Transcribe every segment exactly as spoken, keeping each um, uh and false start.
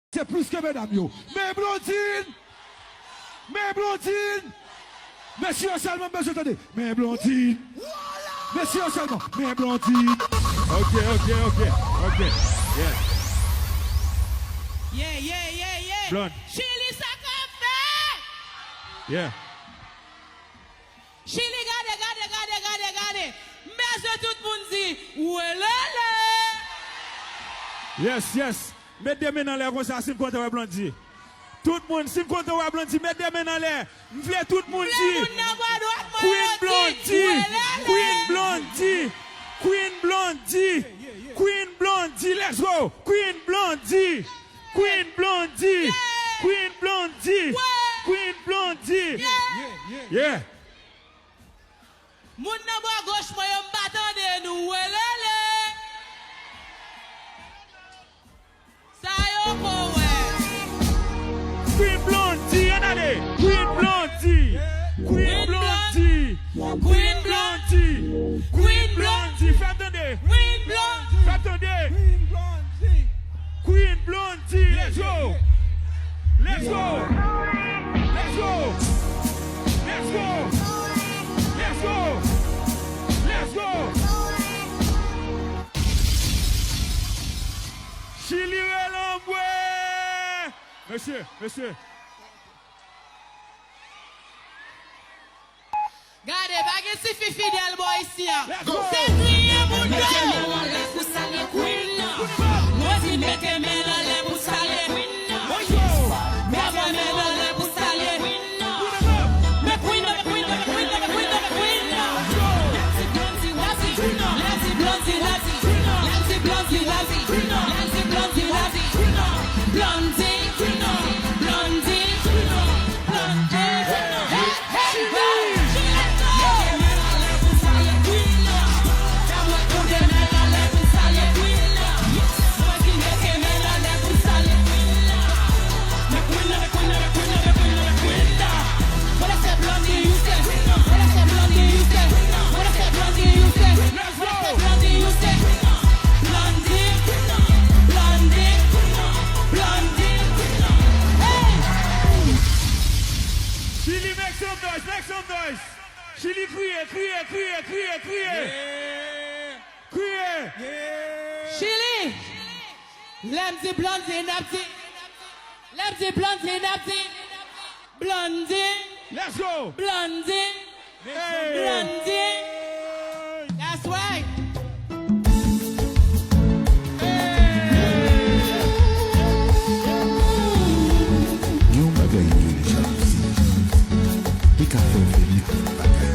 Se plis ke medam yo. Men Blondine! Men Blondine! Mesye yo sèlman m bezwen tande. Men Blondine! Mesye yo sèlman. Men Blondine! Ok, ok, ok, ok. Yeah. Yeah, yeah, yeah, yeah. Blonde. Chili, sa k ap fèt? Yeah. Chili, gade, gade, gade, gade, gade. M bezwen tout moun di, welele. Yes, yes. Met de men anlè konsa si n kontan wè Blondie. Tout moun, si n kontan wè Blondie, met de men anlè. M vle tout moun di, Queen Blondie, Queen Blondie, Queen Blondie, Queen Blondie, let's go, Queen Blondie. Queen Blondie! Queen Blondie! Queen Blondie! Yeah! Moun nan bò goch mwen yo, m pa tande nou, welele! Sa yo ko wè. Queen Blondie, ann ale! Queen Blondie! Queen Blondie! Queen Blondie! Queen Blondie! Fè m tande! Queen Blondie! Fè m tande! Queen Blondie! Queen Blondie! Let's go! Let's go! Let's go! Let's go! Let's go! Let's go! Chili rele anmwe! Mesye, mesye. Gade, pa gen tifi fidèl bò isi a. Se kriye moun yo. Mete men anlè pou salye Queen nan. Mwen di mete men anlè pou salye Queen nan. Mete men anlè pou salye Queen nan. Men Queen nan, men Queen nan, men Queen nan, men Queen nan, men Queen nan. Lè m di Blondie, w a di Queen nan. Lè m di Blondie, w a di Queen nan. Lè m di Blondie, w a di Queen nan. Lè m di Blondie, w a di Queen nan. Blondie, Queen nan. Blondie, Queen nan. Blondie, Queen nan. Hey! Chili, make some noise, make some noise. Chili, kriye, kriye, kriye, kriye, kriye. Kriye. Chili. Lè m di Blondie, n ap di. Lè m di Blondie, n ap di. Blondie. Let's go. Blondie. Hey. Blondie. That's right. Gen yon bagay yo rele jalouzi. Li ka fè w fè nenpòt bagay.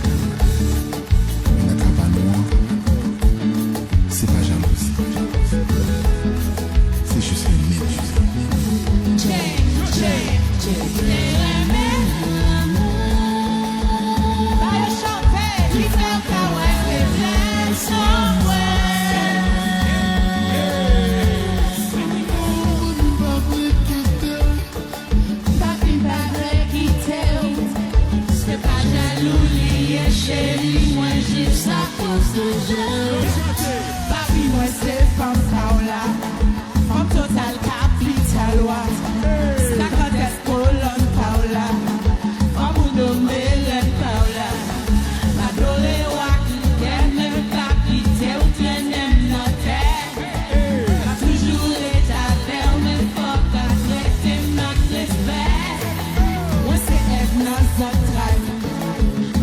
Men nan ka pa nou an, se pa jalouzi. Se jis renmen nou. Tchè, tchè, tchè. Te renmen lanmou. Ba yo chante, ki fè w ka wè feblès an mwen. Papi m pa vle kite w. Se pa jalou li ye, cheri, mwen jis akoz de je. Papi mwen se fanm pa w la. Fanm total kapital w a. Sakantès kolòn pa w la. Fanm ou nome lèn pa w la. M adore w ak kè, men m pa kite w trennen m nan tè. M ap toujou ret avè w, men fòk adrese m ak respè. Mwen se èv nan zantray,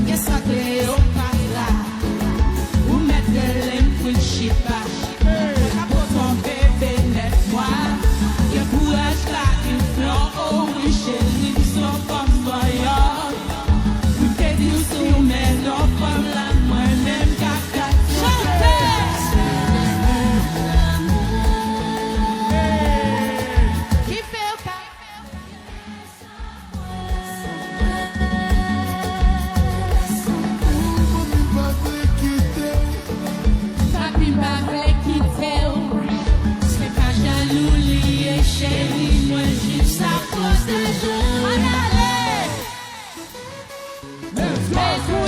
gen san Kleopatra. Ou mèt rele m Queen Chipa. Mwen ka pote yon bebe nèf mwa. Gen kouraj ka enflon, o wi cheri, m se yon fanm panyòl. M te di w si w mennen yon fanm la, mwen menm ka fè. Chante! Ki fè w ka. Papi m pa vle kite w. Se pa jalou li ye, cheri, mwen jis ap pwoteje w. Ann ale! Let's go!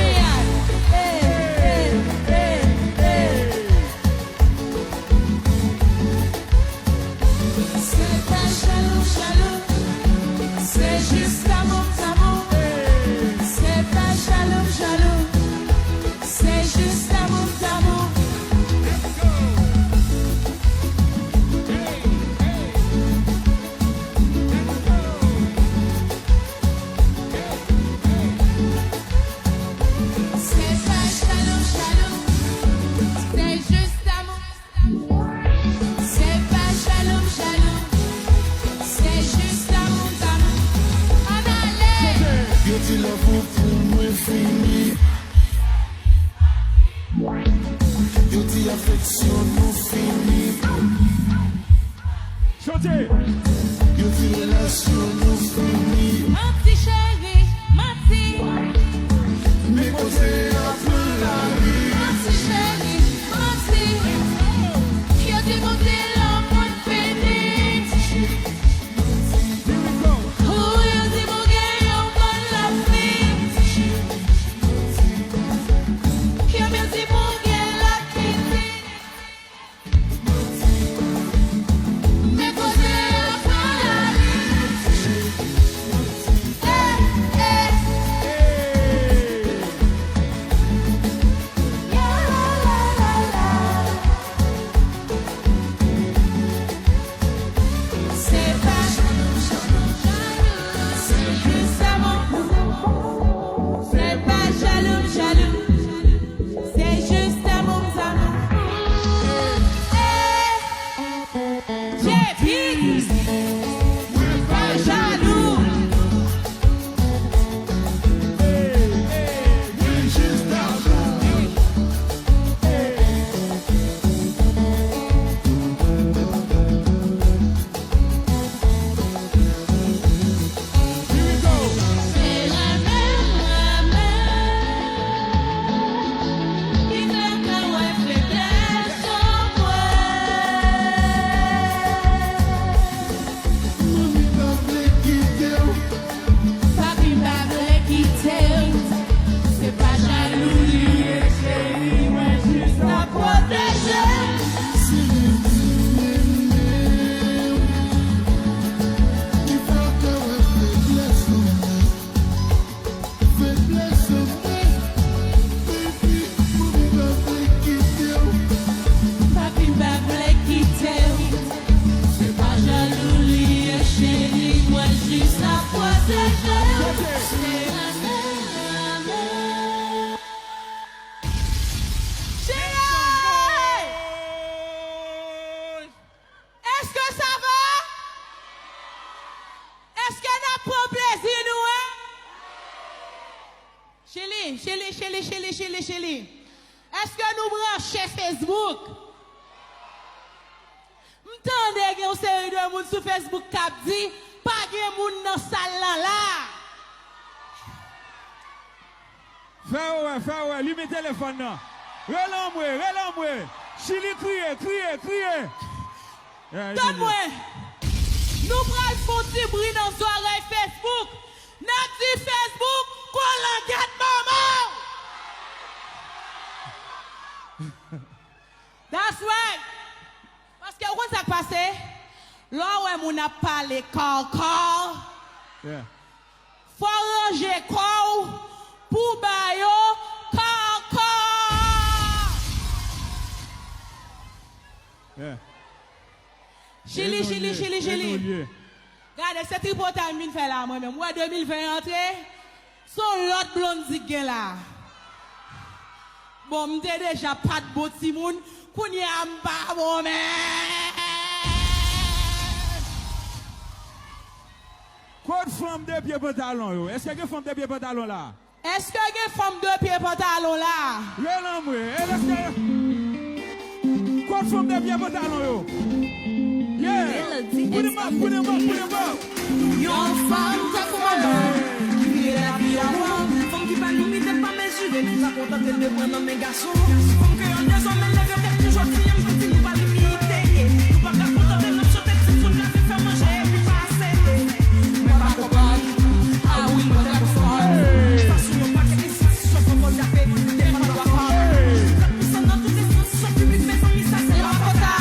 Hey, hey, hey, hey. Se pa jalou, Yo di relasyon nou fini. Manti cheri, manti. Men koze a pran lari. Manti cheri, manti. Yo di koze lanmou n fini. Here we go. Ou yo di m ou gen yon bon lavi. Yo menm di m ou gen lòt pitit. Men koze a pran lari. Hey, hey. Se pa jalou, jalou, jalou. Se jis amou. Se pa jalou, jalou. Se jis amou, amou. Eh, J P, mwen pa jalou. Papi m pa vle kite w. Se pa jalou li ye, cheri, mwen jis ap pwoteje w. Si li di m renmen w, li pa ka wè feblès nan mwen. Feblès nan mwen, baby, mwen pa vle kite w. Papi m pa vle kite w. Se pa jalou li ye, cheri, mwen jis ap pwoteje w. Se lanmou, lanmou. Cheri! Èske sa va? Èske n ap pran plezi nou an? Chili, Chili, Chili, Chili, Chili, Chili. Èske nou branche Facebook? M tande gen yon seri de moun sou Facebook k ap di, pa gen moun nan sal lan la. Fè yo wè, fè yo wè, limen telefòn nan. Rele anmwe, rele anmwe. Chili kriye, kriye, kriye. Tann mwen. Nou pral fè yon ti bri nan zòrèy Facebook. N ap di Facebook, kolangèt manman w. That's right. Paske ou konn sa k pase? Lè w wè moun ap pale kòkò, yeah, fò w ranje kò w pou w ba yo kòkò. Yeah. Chili, Chili, Chili, Chili. Gade, se tripotay m vin fè la, mwen menm. Ou wè de mil ven antre, se yon lòt Blondy k gen la. Bon, m te deja pa t bon timoun, kounye a m pa bon menm. Kot fanm de pye pantalon yo? Èske gen fanm de pye pantalon la? Èske gen fanm de pye pantalon la? Rele anmwe, e lèske. Kot fanm de pye pantalon yo? Yeah. Put 'em up, put 'em up, put 'em up. Yon fanm tankou manman ki vire lavi a ou. Fanm ki pa limite, pa mezire, ki pa kontante de pran nan men gason. Fanm ke yo dezòmè leve tèt nou jodi a, m santi nou pa limite. Nou pa ka kontante n ap chante timoun lavi fè manje epi pa sele. Mwen pa konprann. Ah wi, mwen trè konprann. Sa sou yon pakèt enstitisyon poko jape defann dwa fanm. Trè pwisan nan tout enstitisyon piblik, mezanmi, sa se la fòt a.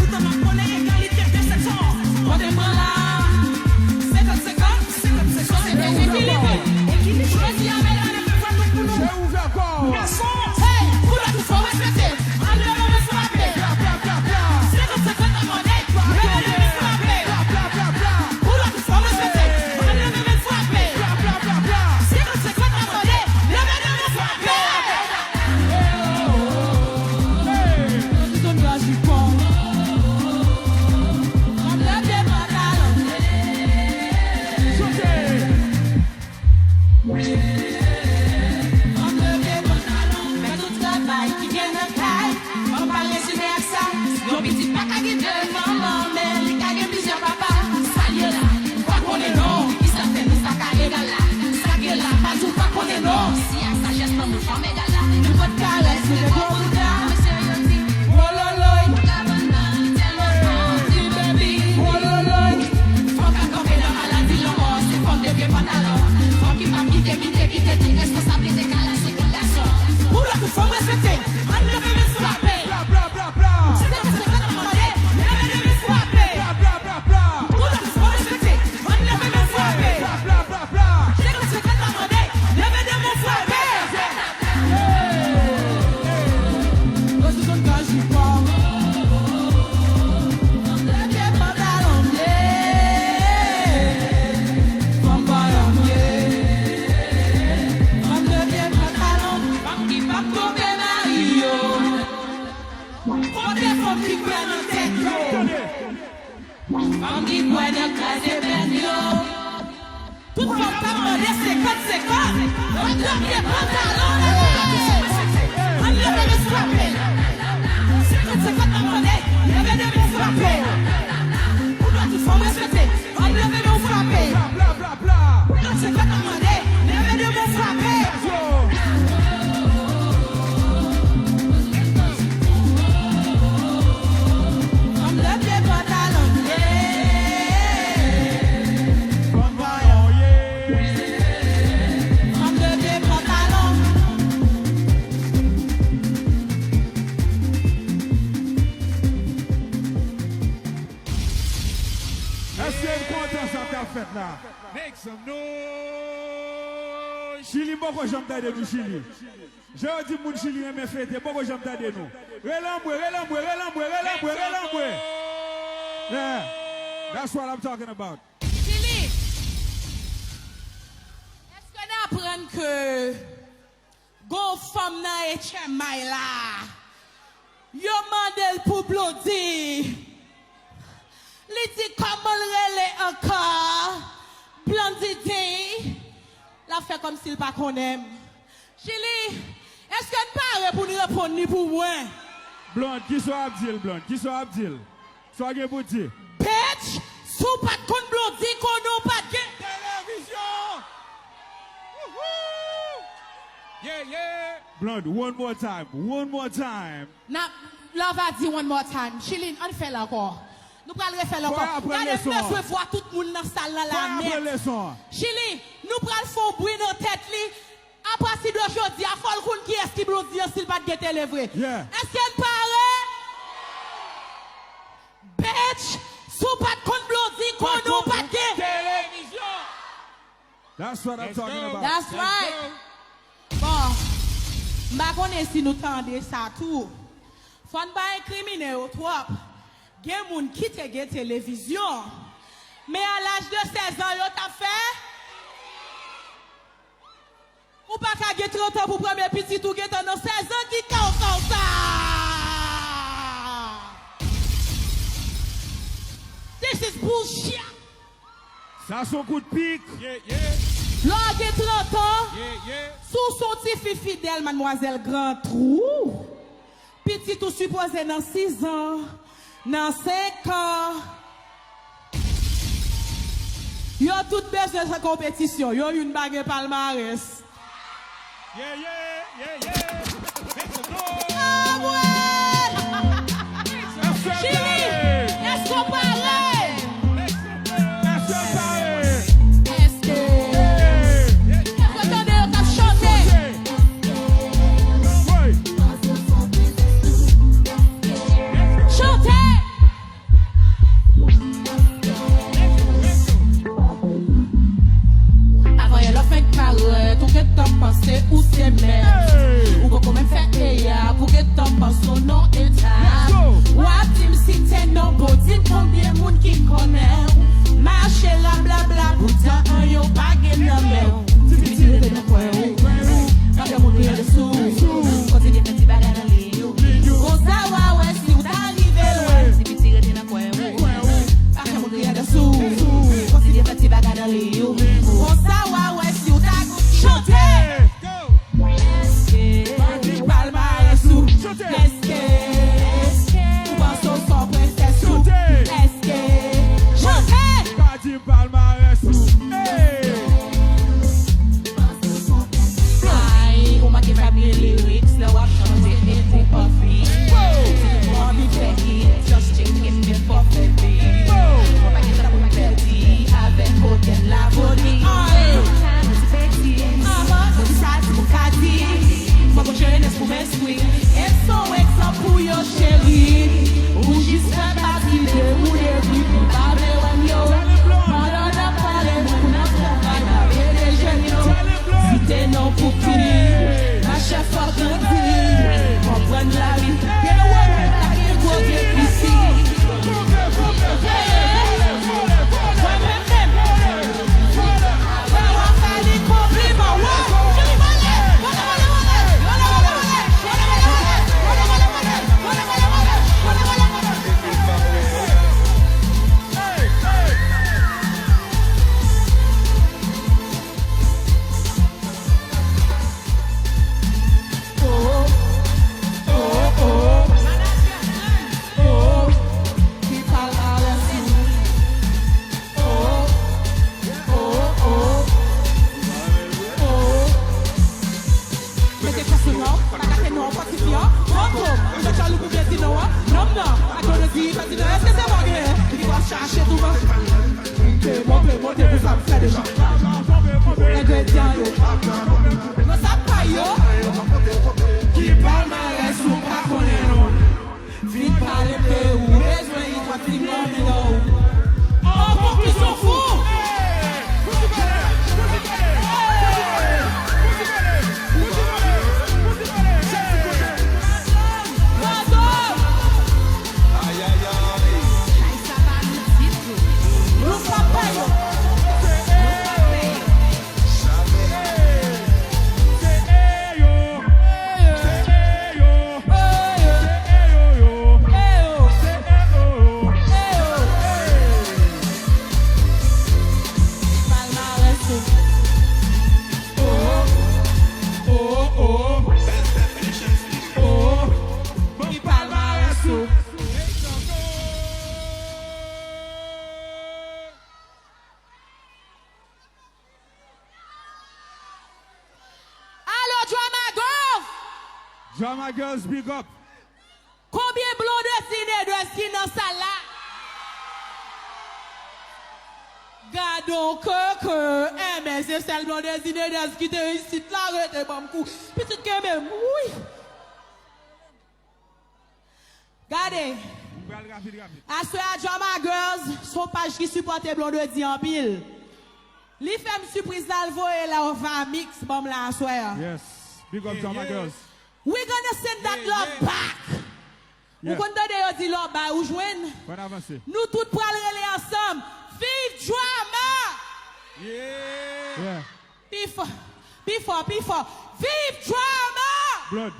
Poutan n ap pwone egalite de sèks. Kote m pran la? Senkant senkant, senkant senkant. Se de ekilibre. Ekilibre. Jodi a, medam, nou pran nou pou nou. Se ouvè kò w. Gason, hey, koulè tout fò respekte. Anlè Fòm k ap mande senkant senkant. Ann leve pantalon, leve. Ann leve men frape. Senkant senkant n ap mande. Leve de men frape. Pou nou tout fòm respekte. Ann leve men frape. Senkant senkant n ap mande. Leve de men frape. Ann leve pantalon, yeah. Ann leve pantalon. Èske n kontan sa k ap fèt la? Make some noise. Chili, m poko janm tande nou, Chili. Jan yo di moun Chili renmen fete, m poko janm tande nou. Rele anmwe, rele anmwe, rele anmwe, rele anmwe, rele anmwe. Yeah, that's what I'm talking about. Chili, èske n aprann ke gon fanm nan H M I la? Yo mande l pou Blondy. Li di kòman l rele ankò? Blondy D. L ap fè kòmsi l pa konnen m. Chili, èske n pare pou n reponn li pou mwen? Blond, kisa w ap di l, Blond? Kisa w ap di l? Sa w gen pou di? Bitch, si w pa t konn Blondy, konnen w pa t gen televizyon. Wouhou! Yeah, yeah. Blond, one more time, one more time. N ap, Love a di one more time. Chili, ann fè l ankò. Nou pral refè l ankò. Gade, m bezwen vwa tout moun nan sal nan la nèt. Chili, nou pral fè yon bri nan tèt li. Apati de jodi a, fò l konn kiyès ki Blondy an si l pa t gen tele vre. Yeah. Èske n pare? Bitch, si w pa t konn Blondy, konnen w pa t gen televizyon. That's what I'm talking about. That's right. Bon, m pa konnen si nou tande sa tou. Fò n pa enkrimine yo twòp. Gen moun ki te gen televizyon, men a laj de sèz an yo t ap fè. Ou pa ka gen trant an pou premye pitit ou gentan nan sèz an, ki kaw kaw sa? This is bullshit. Sa se yon kout pik. Yeah, yeah. Lè w gen trant an, yeah, yeah, si w se yon tifi fidèl, madmwazèl Gran Twou, pitit ou sipoze nan sis an, nan senk an. Yo tout bezwen fè konpetisyon. Yo youn pa gen palmarès. Yeah, yeah, yeah, yeah. Make some noise. Ah, ouais. Make some noise. Chili, èske w pare? Make some noise. Èske w pare? Èske? Èske w tande yo k ap chante? Woy. Chante! Avan yè lè w fenk parèt, ou gentan panse ou se mèt. Ou poko menm fè eya, ou gentan panse w nan etap. W ap di m si te nobody, konbyen moun ki konnen w? Mache rablabla, poutan an yo pa gen nan men w. Ti piti rete nan kwen w. Pa fè moun ri andesu w. Kontinye fè ti bagay nan liy ou. Konsa w a wè si w ta rive lwen. Ti piti rete nan kwen w. Pa fè moun ri andesu w. Kontinye fè ti bagay nan liy ou. Konsa w a wè si w ta gon ti chante. Èske Bandi palmarès ou? Èske ou panse w se yon prensès ou? Èske chante? Bandi palmarès ou? Hey! Ay, ou manke fè byen lyrics lè w ap chante e ou pa fi. Si w anvi fè hit, just check it, men fò fè beat. Ou pa gen tan pou pèdi avèk kokenn lavoni. Ay! Ti betiz, mwen di sa ti moun ka di. Mwen gon jenès pou m enstwi. E se yon egzanp pou yo, cheri. Ou jis fè pati de moun epi pou pa vle wè m yo. Pandan Engredyan yo. Yo sa pay yo. Ki palmarès ou pa konnen non. Vin pale m de ou bezwen li, w ap fin nan men w. An konklisyon fou. Pardon. Ayayay. Chay sa pa nou ditou. Nou pa pè yo. Nou pa pè yo. Alo, Drama Girls! Drama Girls, big up! Konbyen blondezi Nedès ki nan sal la? Gadon keke, enben se sèl blondezi Nedès ki te isit la, rete ban m kou. Pitit kenbe m, wi. Gade. M pral rapid, rapid. Aswè a, Drama Girls, se yon paj ki sipòte blondezi anpil. Li fè m sipriz la, l voye love mix ban m la aswè a. Yes. Big up, Drama Girls. We gonna send that love back. Ou konn tande yo di love back, ou jwenn? Fò n avanse. Nou tout pral rele ansanm. Viv Drama! Yeah! Pi fò, pi fò, pi fò. Viv Drama! Blonde.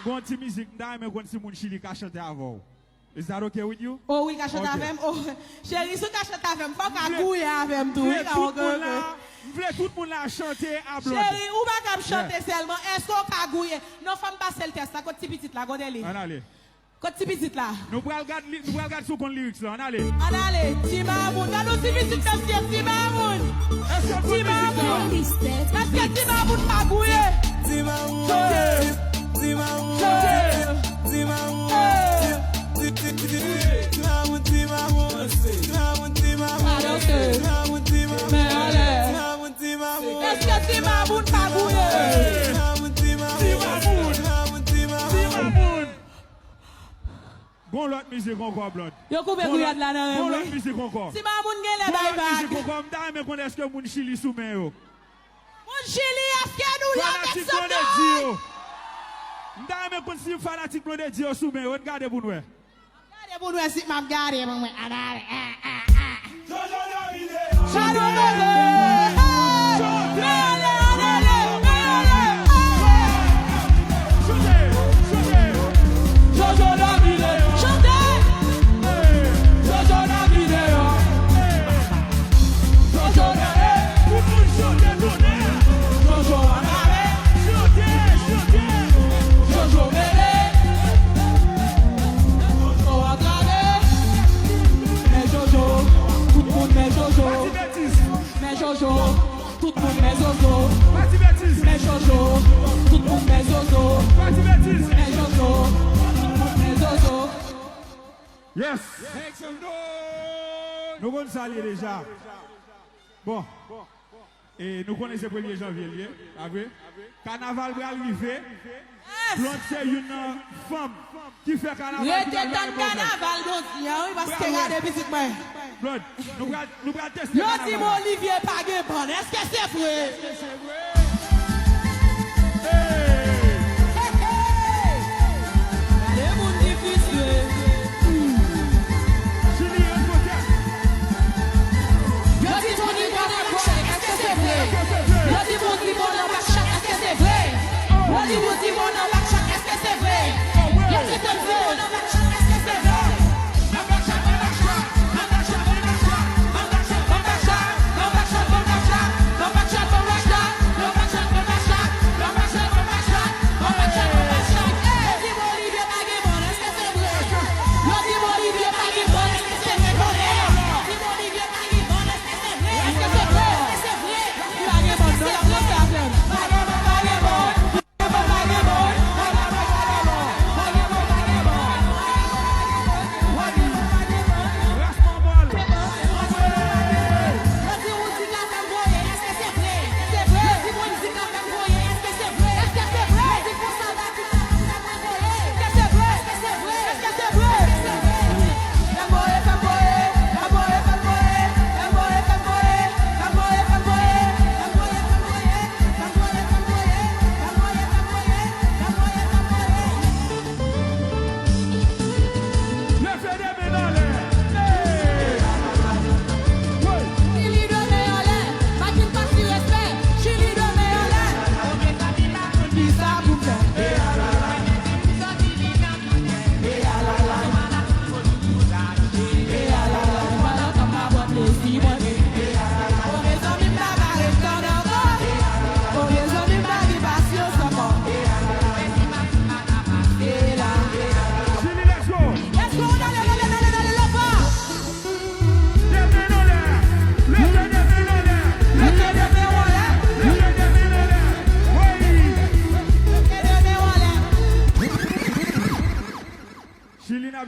M gon ti mizik, m ta renmen konn si moun Chili ka chante avè w. Is that okay with you? Oh wi, ka chante avè m. Oh, cheri, si w ka chante avè m, fò w ka gouye avè m tou, wi, ka oke, oke. M vle tout moun la chante a Blonde. Cheri, ou pa kab chante sèlman. Èske w ka gouye? Non, fò m pase l tès la. Kot ti pitit la? Kote li? Ann ale. Kot ti pitit la? Nou pral gad li, nou pral gad si w konn lyrics la. Ann ale. Ann ale. Ti Mamoun. Gad yon ti pitit, mesye, Ti Mamoun. Ti Mamoun. Èske Ti Mamoun pa gouye? Ti Mamoun. Chante. Ti Mamoun. Chante. Ti Mamoun. Ti Mamoun, Ti Mamoun. Ti Mamoun, Ti Mamoun. Ti Mamoun, Ti Mamoun. Men anlè. Ti Mamoun, Ti Mamoun. Èske Ti Mamoun pa gouye? Ti Mamoun, Ti Mamoun. Ti Mamoun, Ti Mamoun. Ti Mamoun. Gon lòt mizik ankò, Blonde. Yo koupe gouyad la nan men mwen. Gon lòt mizik ankò. Ti Mamoun genlè bay vag. Gon lòt mizik ankò. M ta renmen konn èske moun Chili sou men yo. Moun Chili, èske nou la, make some noise? M ta renmen konn si fanatik Blondedy yo sou men yo. Ann gade pou n wè. M ap gade pou n wè si m ap gade pou n wè. Ann ale. Jojo domine! Chante! Jojo domine! Jojo domine! Tout moun chante tonè! Jojo ann ale! Chante, chante! Jojo mele! Jojo antrave! Men Jojo, tout moun men Jojo. Pa ti betiz. Men Jojo, tout moun men Jojo. Pa ti betiz. Men Jojo, tout moun men Jojo. Pa ti betiz. Men Jojo, tout moun men Jojo. Yes. Make some noise. Nou konn sa l ye deja. Bon. E nou konnen se premye janvye l ye, pa vre? Kanaval pral rive. Yes! Blonde se youn nan fanm ki fè kanaval. Rete tann kanaval Blonde an, wi, paske gade pitit mwen. Blonde, nou pral, nou pral teste kanaval. Yo di m Olivier pa gen bann. Èske se vre? Èske se vre? Hey! Hey, hey! Gade moun ki fristre. Julie, Yo di Tony bon nan Black Shark, èske se vre? Yo di Tony bon nan Black Shark, èske se vre? Yo di Tony bon nan Black Shark, èske se vre? Yo di Tony bon nan Black Shark, èske se vre?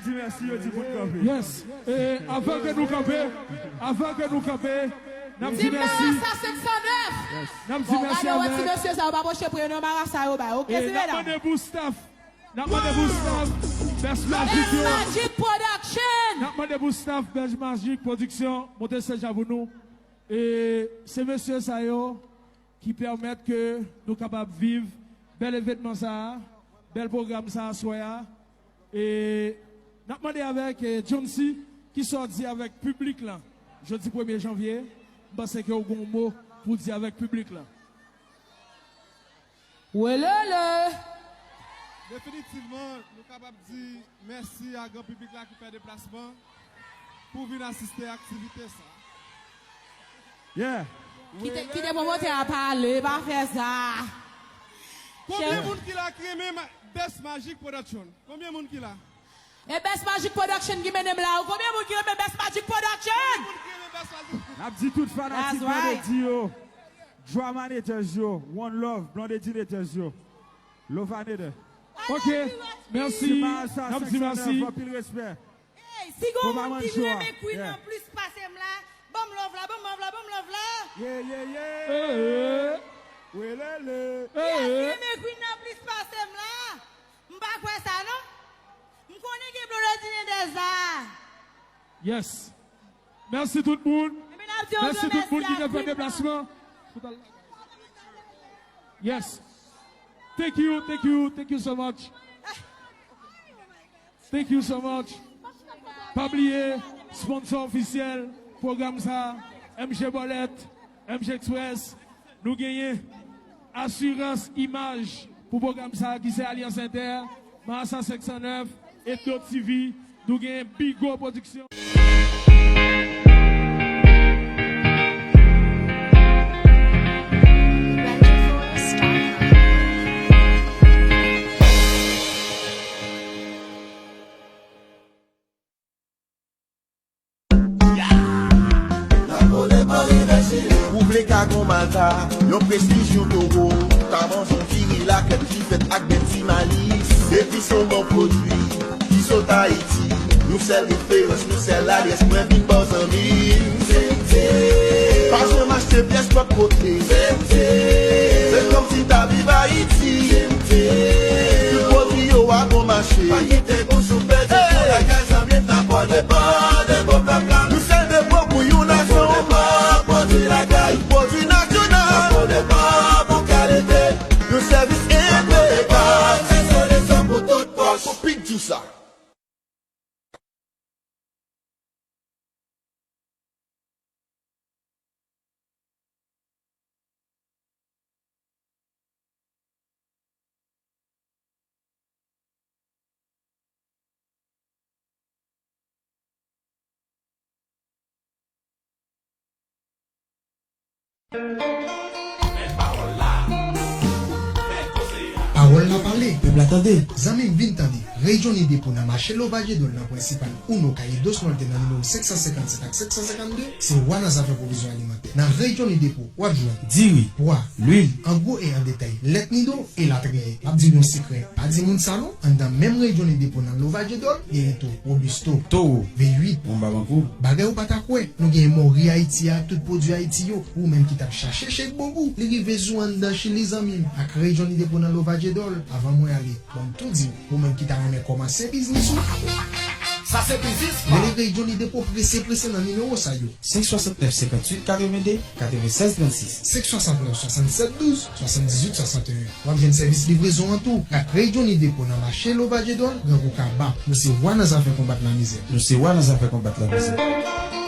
Di mèsi, yo di pou n kanpe. Yes. E avan ke nou kanpe, avan ke nou kanpe, n ap di mèsi. Massa senk san nèf. N ap di mèsi avèk. Gade wè ti mesye sa yo pa pwoche pou yo nan marasa yo bay. Oke, e n ap mande pou staff. N ap mande pou staff Best Magic yo. Best Magic Production. N ap mande pou staff Best Magic Production monte stage la pou nou. E se mesye sa yo ki pèmèt ke nou kapab viv bèl evènman sa a, bèl pwogram sa a aswè a. E n ap mande avèk, e, Johncy, kisa w di avèk piblik lan jodi premye janvye. M panse ke w gen yon mo pou w di avèk piblik lan. Welele! Definitivman, nou kapab di mèsi a gran piblik la ki fè deplasman pou vin asiste aktivite sa. Yeah. Kite, kite pwomotè a pale, pa fè sa. Konbyen moun ki la ki renmen ma-, Best Magic Production? Konbyen moun ki la? E Best Magic Production ki mennen m la, wi. Konbyen moun ki renmen Best Magic Production? Konbyen moun ki renmen Best Magic? N ap di tout fanatik Blondedy yo, Drama Nators yo, One Love, Blondedy Nators yo. Lovanator. Ok, mèsi. N ap di mèsi. Anpil respè. Ey, si gon moun ki renmen Queen nan plis pase m la, ban m love la, ban m love la, ban m love la. Yeah, yeah, yeah. Welele. Yes, renmen Queen nan plis pase m la. M pa kwè sa non. M konnen gen Blondedy Nators la. Yes. Mèsi tout moun. Mèsi tout moun ki te fè deplasman. Yes. Thank you, thank you, thank you so much. Thank you so much. Pa bliye, sponsor ofisyèl pwogram sa, M G Bolèt, M G Express. Nou genyen asirans imaj pou pwogram sa ki se Alyans Entè, Marasa senk san nèf, Edo T V, nou genyen Bigo Production. Ou vle kagon Malta, yon prestij, yon towo, ta manje yon diri lakèt ki fèt ak bèl ti malis. Epi se yon bon pwodui ki sot Ayiti. Nou sèl referans, nou sèl alyès, mwen vin ba w zanmi. Senpte. Pa janm achte pyès lòt kote. Senpte. Se kòmsi ta viv Ayiti. Senpte. Tout pwodui yo a bon mache. Pa kite bouch ou pèdi pou lakay zanmi n nan bon depo, depo pèp la. Nou se depo pou yon nasyon. Depo, pwodui lakay. Pwodui nasyonal. Depo, depo, bon kalite. Yon sèvis enpekab. Se solisyon pou tout pòch. Pou pik di w sa. Pawòl la pale, pèp la tande. Zanmi m, vin tande. Rey Johnny Depo nan mache Lovajedòl nan prensipal Uno, Calle Dos Norte nan nimewo senk san senkannsenk ak senk san senkannde, se wa nan zafè pwovizyon alimantè. Nan Rey Johnny Depo, w ap jwenn diri, pwa, lwil, an gwo e an detay, lèt nido, elatriye. M ap di w yon sekrè, pa di moun sa non. Anndan menm Rey Johnny Depo nan Lovajedòl, genyen tou Robusto, Toro, V uit, Womba Bankou. Bagay ou pa ta kwè, nou genyen mòri Ayiti a ak tout pwodui Ayiti yo. Ou menm ki t ap chache chèk bongou, li rive sou anndan Chili, zanmi m, ak Rey Johnny Depo nan Lovajedòl. Avan mwen ale, ban m tou di w, ou menm ki ta renmen kòmanse biznis ou, sa se biznis pa. Rele Rey Johnny Depo prese prese nan nimewo sa yo. Senk swasantnèf, senkantuit, katrevende, katrevensèz, trannsis. Senk swasantnèf, swasannsèt, douz, swasanndizuit, swasanteyen. W ap jwenn sèvis livrezon an tou. Ak Rey Johnny Depo nan mache Lovajedòl, Gran Kou Kaba. Nou se wa nan zafè konbat lamizè. Nou se wa nan zafè konbat lamizè.